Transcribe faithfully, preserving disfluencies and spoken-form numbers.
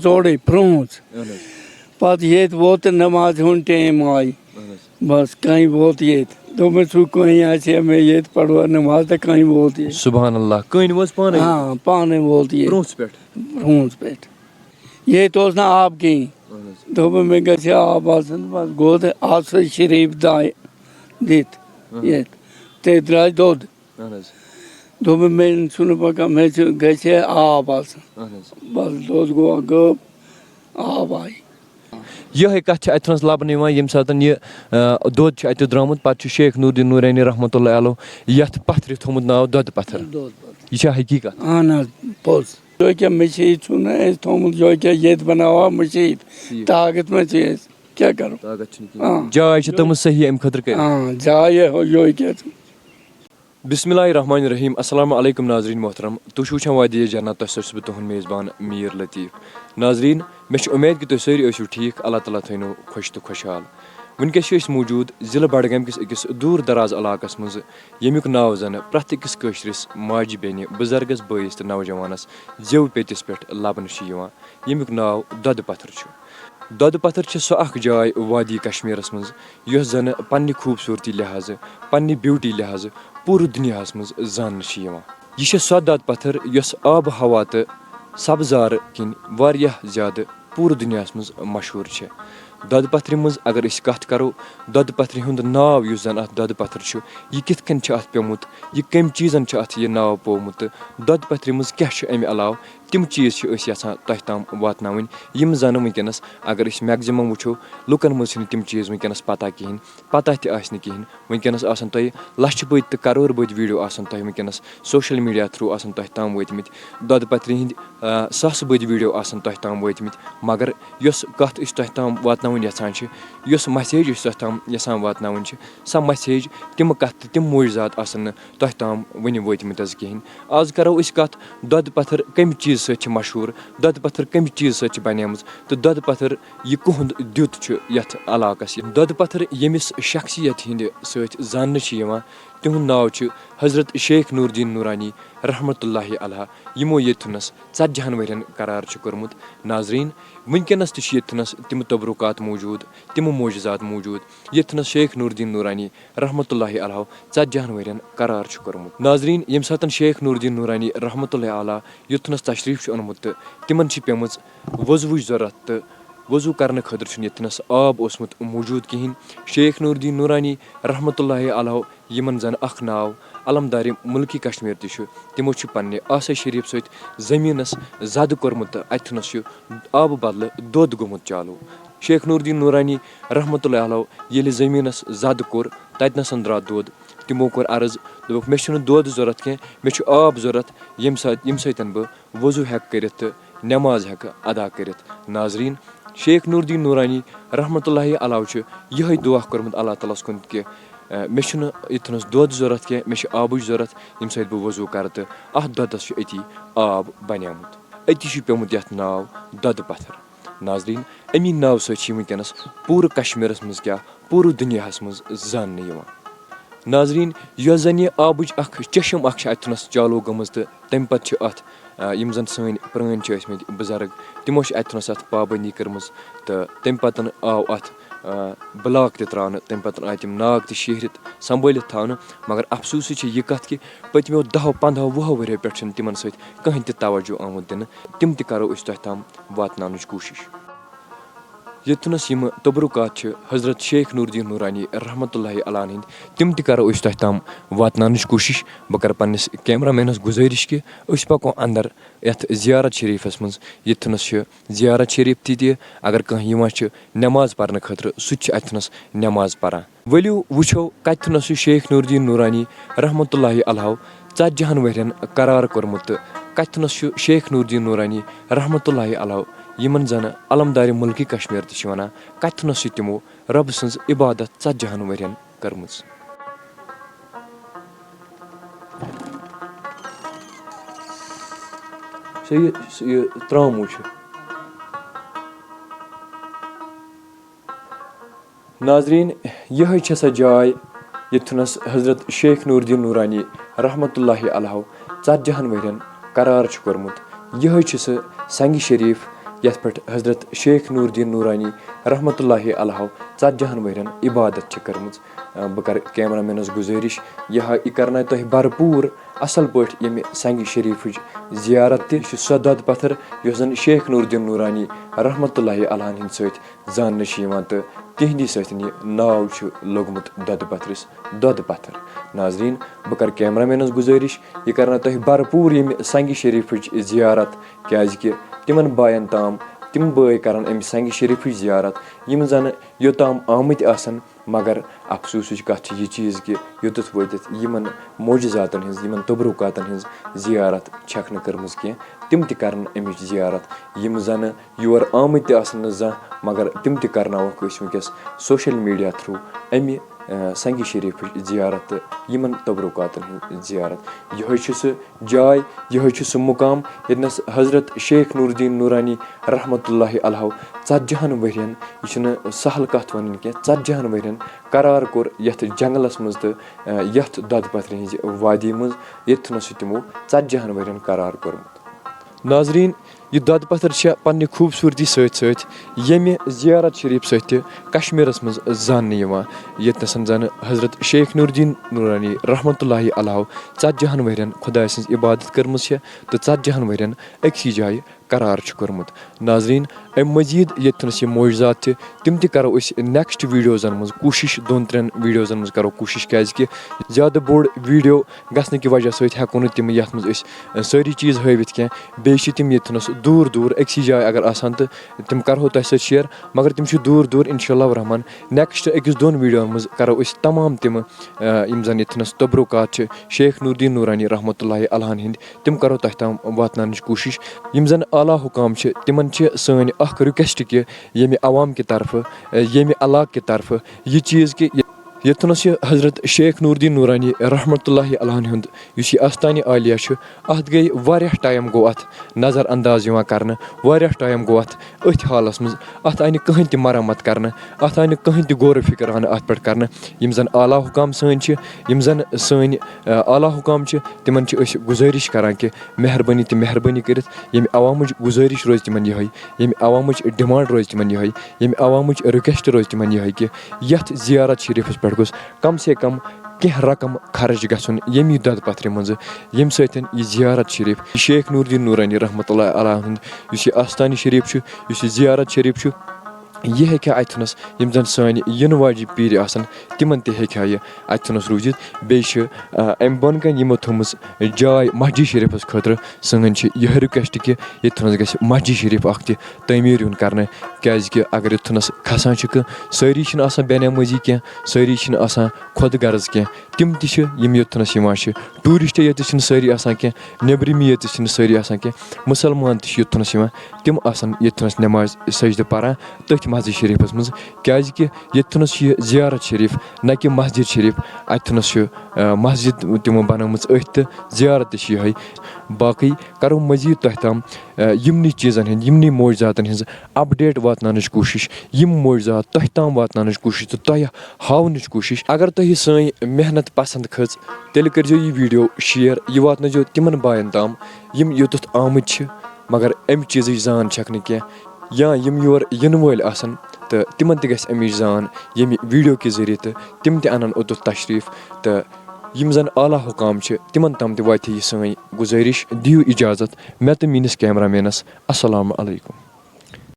زورے پرٛونٛژ۔ اہن حظ۔ پتہٕ ییٚتہِ ووت تہٕ نمازِ ہُنٛد ٹیم آیہِ۔ اہن حظ۔ بس کٔہۍ ووت ییٚتہِ۔ دوٚپمَس، "ژٕ کٔہۍ آسہِ ہا مےٚ ییٚتہِ پَروا نماز تہٕ کٔہۍ ووت ییٚتہِ؟" سبحان اللہ، کٔہۍ ووت پانے؟ آ، پانے ووت ییٚتہِ۔ پرٛونٛژ پٮ۪ٹھ؟ پرٛونٛژ پٮ۪ٹھ۔ ییٚتہِ اوس نہٕ آب کِہیٖنۍ۔ اہن حظ۔ دوٚپُن، "مےٚ گژھِ ہا آب آسُن، بس گوٚو تہٕ آسہٕ شریٖف دایہِ دِتھ اہن۔ ییٚتہِ۔ تیٚلہِ درٛاے دۄد۔" اہن حظ۔ دوٚپُن، "مےٚ چھُنہٕ پَکان، مےٚ چھُ، گژھِ ہے آب آسُن۔" اہن حظ۔ بَس، دۄد گوٚو اَکھ غٲب، آب آیہِ۔ یِہوٚے کَتھ چھِ اَتہِ تھٲومٕژ لَبنہٕ یِوان، ییٚمہِ ساتَن یہِ، آ، دۄد چھُ اَتہِ درٛامُت، پَتہٕ چھُ شیخ نوٗر دیٖن نوٗرانی رحمتہ اللہ علیہ یَتھ پَتھرِ تھوٚومُت ناو دۄدٕ پَتھٕر۔ دۄد پَتھٕر۔ یہِ چھا حقیٖقت؟ اہن حظ، پوٚز۔ یہِ کیٛاہ مٔشیٖد چھُو نہٕ اَسہِ تھوٚومُت، یہِ کیٛاہ ییٚتہِ بَناوان مٔشیٖد؟ ٹھیٖک۔ طاقت ما چھِ اَسہِ؟ کیٛاہ کَرو؟ طاقت چھُنہٕ کِہیٖنۍ۔ آ۔ جاے چھِ تھٲومٕژ صحیح اَمہِ خٲطرٕ کٔرِتھ۔ آ، جاے یہِ، یِہوٚے کیٛاہ چھُ؟ بسم اللہ الرحمن الرحیم۔ السلام علیکم ناظرین محترم، تُہۍ چھِو وٕچھان وادی جنت، تۄہہِ سۭتۍ چھُس بہٕ تُہُنٛد میزبان میٖر لطیف۔ ناظرین، مےٚ چھِ اُمید کہِ تُہۍ سٲری ٲسِو ٹھیٖک، اللہ تعالیٰ تھٲینو خۄش تہٕ خۄشحال۔ وٕنکیٚس چھِ أسۍ موٗجوٗد ضلع بڈگام کِس أکِس دوٗر دراز علاقس منٛز، ییٚمیُک ناو زن پرٛٮ۪تھ أکِس کٲشرِس ماجہِ بیٚنہِ، بُزرگس، بٲیِس تہٕ نوجوانس زیو پیٚتِس پٮ۪ٹھ لبنہٕ چھُ یِوان، ییٚمیُک ناو دۄدٕ پتھٕر چھُ۔ دۄدٕ پتھٕر چھِ سۄ اکھ جاے وادی کشمیرس منٛز، یۄس زن پننہِ خوٗبصوٗرتی لحاظہٕ، پننہِ بیوٹی لحاظہٕ پوٗرٕ دُنیاہس منٛز زاننہٕ چھِ یِوان۔ یہِ چھےٚ سۄ دۄدٕ پتھٕر، یۄس آب و ہوا تہٕ سبزارٕ کِنۍ واریاہ زیادٕ پوٗرٕ دُنیاہس منٛز مشہوٗر چھےٚ۔ دۄدٕ پتھرِ منٛز اگر أسۍ کتھ کرو، دۄدٕ پتھرِ ہُنٛد ناو یُس زن اتھ دۄدٕ پتھٕر چھُ، یہِ کِتھ کٔنۍ چھُ اتھ پیومُت، یہِ کمہِ چیٖزن چھُ اتھ یہِ ناو پیومُت تہٕ دۄدٕ پتھرِ منٛز کیٛاہ چھُ امہِ علاوٕ، تِم چیٖز چھِ أسۍ یژھان تۄہہِ تام واتناوٕنۍ، یِم زن وٕنکیٚنس اگر أسۍ maximum وٕچھو، لُکن منٛز چھِنہٕ تِم چیٖز وٕنکیٚنس پتہ کِہیٖنۍ، پتہ تہِ آسہِ نہٕ کِہیٖنۍ۔ وٕنکیٚنس آسن تۄہہِ لچھِ بٔدۍ تہٕ کرور بٔدۍ video آسن تۄہہِ وٕنکیٚنس social media through آسن تۄہہِ تام وٲتمٕتۍ، دۄدٕ پتھرِ ہٕنٛدۍ، آ، ساسہٕ بٔدۍ video آسن تۄہہِ تام وٲتمٕتۍ، مگر یۄس کتھ أسۍ تۄہہِ تام واتناوٕنۍ یژھان چھِ، یۄس message أسۍ تۄہہِ تام یژھان واتناوٕنۍ چھِ، سۄ message، تِم کتھٕ تہٕ تِم معجزات آسن نہٕ تۄہہِ تام وٕنہِ وٲتمٕتۍ حظ کِہیٖنۍ۔ آز کرو أسۍ کتھ، دۄدٕ پتھٕر کمہِ چیٖزٕ سۭتۍ چھِ مشہوٗر، دۄدٕ پتھٕر کمہِ چیٖزٕ سۭتۍ چھِ بنیمٕژ تہٕ دۄدٕ پتھٕر یہِ کُہُنٛد دیُت چھُ یتھ علاقس۔ یہِ دۄدٕ پتھٕر ییٚمِس شخصیت ہٕنٛدِ سۭتۍ زاننہٕ چھِ یِوان، تِہُنٛد ناو چھُ حضرت شیخ نوٗر دیٖن نوٗرانی رحمتہ اللہ علیہ، یِمو ییٚتہِ تھُنس ژتجی ہن ؤرین قرار چھُ کوٚرمُت۔ ناظریٖن، وٕنکیٚنس تہِ چھِ ییٚتہِ تھُنس تِم تبرکات موٗجوٗد، تِم معجزات موٗجوٗد، ییٚتہِ تھُنس شیخ نوٗر دیٖن نوٗرانی رحمتہ اللہ علیہ ژتجی ہن ؤرین قرار چھُ کوٚرمُت۔ ناظریٖن، ییٚمہِ ساتن شیخ نوٗر دیٖن نوٗرانی رحمتہ اللہ علیہ یوٚتتھنس تشریٖف چھُ اوٚنمُت تہٕ تِمن چھِ پیٚمٕژ وضوٗوٕچ ضروٗرت تہٕ وضوٗ کرنہٕ خٲطرٕ چھُنہٕ ییٚتتھنس آب اوسمُت موٗجوٗد کِہینۍ۔ شیخ نوٗر دیٖن نوٗرانی رحمتہ اللہ علیہ، یِمن زن اکھ ناو علمدارِ مُلکِ کشمیر تہِ چھُ، تِمو چھُ پننہِ آسہٕ شریٖف سۭتۍ زٔمیٖنس زدٕ کوٚرمُت تہٕ اتتھنس چھُ آبہٕ بدلہٕ دۄد گوٚمُت چالوٗ۔ شیخ نوٗر دیٖن نوٗرانی رحمتہ اللہ علیہ ییٚلہِ زٔمیٖنس زدٕ کوٚر، تتہِ نسن درٛاو دۄد۔ تِمو کوٚر عرض، دوٚپُکھ، "مےٚ چھُنہٕ دۄد ضروٗرت کینٛہہ، مےٚ چھُ آب ضروٗرت، ییٚمہِ ساتہٕ، ییٚمہِ سۭتۍ بہٕ وضوٗ ہٮ۪کہٕ کٔرِتھ تہٕ نٮ۪ماز ہٮ۪کہٕ ادا کٔرِتھ۔" ناظریٖن، شیخ نوٗر دیٖن نوٗرانی رحمتہ اللہ علیہ چھُ یِہوٚے دُعا کوٚرمُت اللہ تعالیٰ ہَس کُن کہِ، "اے، مےٚ چھُنہٕ ییٚتہِ تھَنَس دۄد ضروٗرت کینٛہہ، مےٚ چھُ آبٕچ ضروٗرت، ییٚمہِ سۭتۍ بہٕ وضوٗ کَرٕ تہٕ اَتھ دۄدَس چھُ أتی آب بنیومُت۔" أتی چھُ پیوٚمُت یَتھ ناو دۄدٕ پَتھٕر۔ ناظریٖن، اَمی ناوٕ سۭتۍ چھِ یہِ وٕنکیٚنَس پوٗرٕ کشمیٖرَس منٛز کیٛاہ، پوٗرٕ دُنیاہَس منٛز زاننہٕ یِوان۔ ناظریٖن، یۄس زَن یہِ آبٕچ اَکھ چشم اَکھ چھِ اَتہِ تھَنَس چالوٗ گٔمٕژ تہٕ تَمہِ پَتہٕ چھِ اَتھ، آ، یِم زَن سٲنۍ پرٛٲنۍ چھِ ٲسۍمٕتۍ بُزرگ، تِمو چھِ اَتہِ تھَنَس اَتھ پابنٛدی کٔرمٕژ تہٕ تَمہِ پَتہٕ آو اَتھ، آ، block تہِ ترٛاونہٕ، تَمہِ پَتہٕ آے تِم ناگ تہِ شیہرِتھ سنبھٲلِتھ تھاونہٕ، مگر افسوٗسٕچ چھِ یہِ کَتھ کہِ پٔتمیو دَہو پنٛدہو وُہو ؤریو پٮ۪ٹھ چھُنہٕ تِمَن سۭتۍ کٕہٕنۍ تہِ توجہ آمُت دِنہٕ۔ تِم تہِ کَرو أسۍ تۄہہِ تام واتناونٕچ کوٗشِش۔ ییٚتہِ تھَنَس یِم تبرکات چھِ حضرت شیخ نوٗر دیٖن نوٗرانی رحمتہ اللہ علیہ ہٕنٛدۍ، تِم تہِ کَرو أسۍ تۄہہِ تام واتناونٕچ کوٗشِش۔ بہٕ کَرٕ پنٛنِس camera manس گُزٲرِش کہِ أسۍ پَکو اَندَر یَتھ زیارت شریٖفَس منٛز۔ ییٚتہِ تھَنَس چھِ زیارت شریٖف تہِ، تہِ اگر کانٛہہ یِوان چھِ نٮ۪ماز پَرنہٕ خٲطرٕ، سُہ تہِ چھُ اَتہِ تھَنَس نٮ۪ماز پَران۔ ؤلِو وٕچھو کَتہِ تھَنَس چھُ شیخ نوٗر دیٖن نوٗرانی رحمتہ اللہ علیہ ژتجی ہَن ؤرِین قرار کوٚرمُت تہٕ کَتہِ تھَنَس چھُ شیخ نوٗر دیٖن نوٗرانی رحمتہ اللہ علیہ یِمَن زَن علمدارِ مُلکِ کشمیر تہِ چھِ وَنان، کَتہِ تھَنَس چھِ تِمو رۄبہٕ سٕنٛز عبادت ژتجی ہَن ؤرِین کٔرمٕژ۔ سُہ یہِ، سُہ یہِ ترٛاموٗ چھُ۔ ناظریٖن، یِہوٚے چھےٚ سۄ جاے، ییٚتہِ تھَنَس حضرت شیخ نوٗر دیٖن نوٗرانی رحمتہ اللہ علیہ ژتجی ہَن ؤرِین قرار چھُ کوٚرمُت۔ یِہوٚے چھُ سُہ سنٛگہِ شریٖف، یَتھ پٮ۪ٹھ حضرت شیخ نور الدین نورانی رحمتہ اللہ علیہ ژتجی ہن ؤرین عبادت چھِ کٔرمٕژ۔ آ، بہٕ کرٕ کیمرہ مینس گُزٲرِش، یہِ ہا، یہِ کرنایہِ تۄہہِ بھرپوٗر اصل پٲٹھۍ ییٚمہِ سنگہِ شریفٕچ زیارت تہِ۔ یہِ چھُ سۄ دۄدٕ پتھر یۄس زن شیخ نور الدین نورانی رحمتہ اللہ علیہ ہن ہٕنٛدۍ سۭتۍ زاننہٕ چھِ یِوان تہٕ تِہنٛدی سۭتۍ یہِ ناو چھُ لوٚگمُت دۄدٕ پتھرِس دۄدٕ پتھر۔ ناظریٖن، بہٕ کرٕ کیمرہ مینس گُزٲرِش، یہِ کرناو تۄہہِ بھرپوٗر ییٚمہِ سنگہِ شریفٕچ زیارت، کیازِ کہِ تِمن باین تام، تِم بٲے کرن امہِ سنگہِ شریفٕچ زیارت، یِم زن یوٚتام آمٕتۍ آسن، مگر افسوسٕچ کتھ چھِ یہِ چیٖز کہِ یوٚتتھ وٲتِتھ یِمن معجزاتن ہٕنٛز، یِمن تبرکاتن ہٕنٛز زیارت چھکھ نہٕ کٔرمٕژ کینٛہہ، تِم تہِ کرن امِچ زیارت۔ یِم زن یور آمٕتۍ تہِ آسن نہٕ زانٛہہ، مگر تِم تہِ کرناوکھ أسۍ وٕنکیٚس social media through امہِ، آ، سنگہِ شریفٕچ زیارت تہٕ یِمن تبرکاتن ہٕنٛز زیارت۔ یِہوٚے چھُ سُہ جاے، یِہوٚے چھُ سُہ مُقام ییٚتنَس حضرت شیخ نور الدین نورانی رحمتہ اللہ علیہ ژتجی ہن ؤرین، یہِ چھُنہٕ سہل کتھ ونٕنۍ کینٛہہ، ژتجی ہن ؤرین قرار کوٚر یتھ جنگلس منٛز تہٕ، آ، یتھ دۄدٕ پتھرِ ہٕنٛزِ وادی منٛز، ییٚتتھنس چھُ تِمو ژتجی ہن ؤرین قرار کوٚرمُت۔ ناظریٖن، یہِ دۄدٕ پتھر چھےٚ پننہِ خوٗبصوٗرتی سۭتۍ سۭتۍ ییٚمہِ زیارت شریف سۭتۍ تہِ کشمیٖرس منٛز زاننہٕ یِوان، ییٚتنَس زن حضرت شیخ نور الدین نورانی رحمتہ اللہ علیہ ژتجی ہن ؤرین خۄداے سٕنٛز عبادت کٔرمٕژ چھےٚ تہٕ ژتجی ہن ؤرین أکسٕے جایہِ قرار چھُ کوٚرمُت۔ ناظریٖن، امہِ مزید ییٚتتھنس یِم معجزات چھِ، تِم تہِ کرو أسۍ next videoزن منٛز کوٗشش، دۄن ترٛٮ۪ن videoزن منٛز کرو کوٗشش، کیازِ کہِ زیادٕ بوٚڑ video گژھنہٕ کہِ وجہ سۭتۍ ہٮ۪کو نہٕ تِم یتھ منٛز أسۍ، ٲ، سٲری چیٖز ہٲوِتھ کینٛہہ۔ بیٚیہِ چھِ تِم ییٚتتھنس دوٗر دوٗر أکسٕے جایہِ اگر آسان تہٕ تِم کرہو تۄہہِ سۭتۍ share، مگر تِم چھِ دوٗر دوٗر۔ انشاء اللہ الرحمن next أکِس دۄن videoہن منٛز کرو أسۍ تمام تِم، ٲ، یِم زن ییٚتتھنس تبرکات چھِ شیخ نور الدین نورانی رحمتہ اللہ علیہ ہٕنٛدۍ، تِم کرو تۄہہِ تام واتناونٕچ کوٗشش۔ یِم زن اعلیٰ حکام چھِ، تِمن چھِ سٲنۍ اکھ request کہِ ییٚمہِ عوام کہِ طرفہٕ، ٲ، ییٚمہِ علاقہٕ کہِ طرفہٕ یہِ چیٖز کہِ ییٚتتھنس یہِ حضرت شیخ نور الدین نورانی رحمتہ اللہ علیہ ہُنٛد یُس یہِ آستانہِ عالیہ چھُ، اتھ گٔے واریاہ time گوٚو اتھ نظر انداز یِوان کرنہٕ، واریاہ time گوٚو اتھ أتھۍ حالس منٛز، اتھ آیہِ نہٕ کٕہٕنۍ تہِ مرمت کرنہٕ، اتھ آیہِ نہٕ کٕہٕنۍ تہِ غور و فکر ہن اتھ پٮ۪ٹھ کرنہٕ۔ یِم زن اعلیٰ حکام سٲنۍ چھِ، یِم زن سٲنۍ، آ، اعلیٰ حکام چھِ، تِمن چھِ أسۍ گُزٲرِش کران کہِ مہربٲنی تہٕ مہربٲنی کٔرِتھ ییٚمہِ عوامٕچ گُزٲرِش روزِ تِمن یِہوٚے، ییٚمہِ عوامٕچ demand روزِ تِمن یِہوٚے، ییٚمہِ عوامٕچ request روزِ تِمن یِہوٚے کہِ یتھ زیارت شریفس پٮ۪ٹھ گوٚژھ کم سے کم کینٛہہ رقم خرٕچ گژھُن ییٚمہِ دۄدٕ پتھرِ منٛزٕ، ییٚمہِ سۭتۍ یہِ زیارت شریف شیخ نور الدین نورانی رحمتہ اللہ علیہ ہُنٛد یُس یہِ آستانہِ شریف چھُ، یُس یہِ زیارت شریف چھُ، یہِ ہیٚکہِ ہا اتھنس یِم زن سٲنۍ یِنہٕ واجہِ پیٖرِ آسن، تِمن تہِ ہیٚکہِ ہا یہِ اتھنس روٗزِتھ۔ بیٚیہِ چھِ، آ، امہِ بۄن کنہِ یِمو تھٲومٕژ جاے مسجد شریفس خٲطرٕ۔ سٲنۍ چھِ یِہے request کہِ ییٚتہِ تھٲومٕژ گژھِ مسجد شریف اکھ تہِ تعمیٖر یُن کرنہٕ، کیازِ کہِ اگر یوٚتتھنس کھسان چھِ کانٛہہ، سٲری چھِنہٕ آسان بے نمٲزی کینٛہہ، سٲری چھِنہٕ آسان خۄد غرض کینٛہہ، تِم تہِ چھِ یِم یوٚتتھنس یِوان چھِ۔ Tourist یٲتۍ چھِنہٕ سٲری آسان کینٛہہ، نیٚبرِمٕے یٲتۍ چھِنہٕ سٲری آسان کینٛہہ، مُسلمان تہِ چھِ یوٚتتھنس یِوان، تِم آسن یوٚتتھنس نماز سجدٕ پران تٔتھۍ مسجد شریفس منٛز، کیازِ کہِ ییٚتتھنس چھِ یہِ زیارت شریف، نہ کہِ مسجد شریف۔ اتھنس چھِ، آ، مسجد تِمو بنٲومٕژ أتھۍ تہٕ زیارت تہِ چھِ یِہے۔ باقٕے کرو مزید تۄہہِ تام، آ، یِمنٕے چیٖزن ہٕنٛدۍ، یِمنٕے معجزاتن ہٕنٛز update واتناونٕچ کوٗشش، یِم معجزات تۄہہِ تام واتناونٕچ کوٗشش تہٕ تۄہہِ ہاونٕچ کوٗشش۔ اگر تۄہہِ یہِ سٲنۍ محنت پسند کھٔژ، تیٚلہِ کٔرزیو یہِ video share، یہِ واتنٲیزیو تِمن باین تام یِم یوٚتتھ آمٕتۍ چھِ مگر امہِ چیٖزٕچ زان چھکھ نہٕ کینٛہہ، یا یِم یور یِنہٕ وٲلۍ آسن تہٕ تِمن تہِ گژھِ امِچ زان ییٚمہِ video کہِ ذٔریعہٕ تہٕ تِم تہِ انن اوٚتتھ تشریف۔ تہٕ یِم زن اعلیٰ حکام چھِ تِمن تام تہِ واتہِ یہِ سٲنۍ گُزٲرِش۔ دِیِو اجازت مےٚ تہٕ میٲنِس camera manس۔ السلام علیکم۔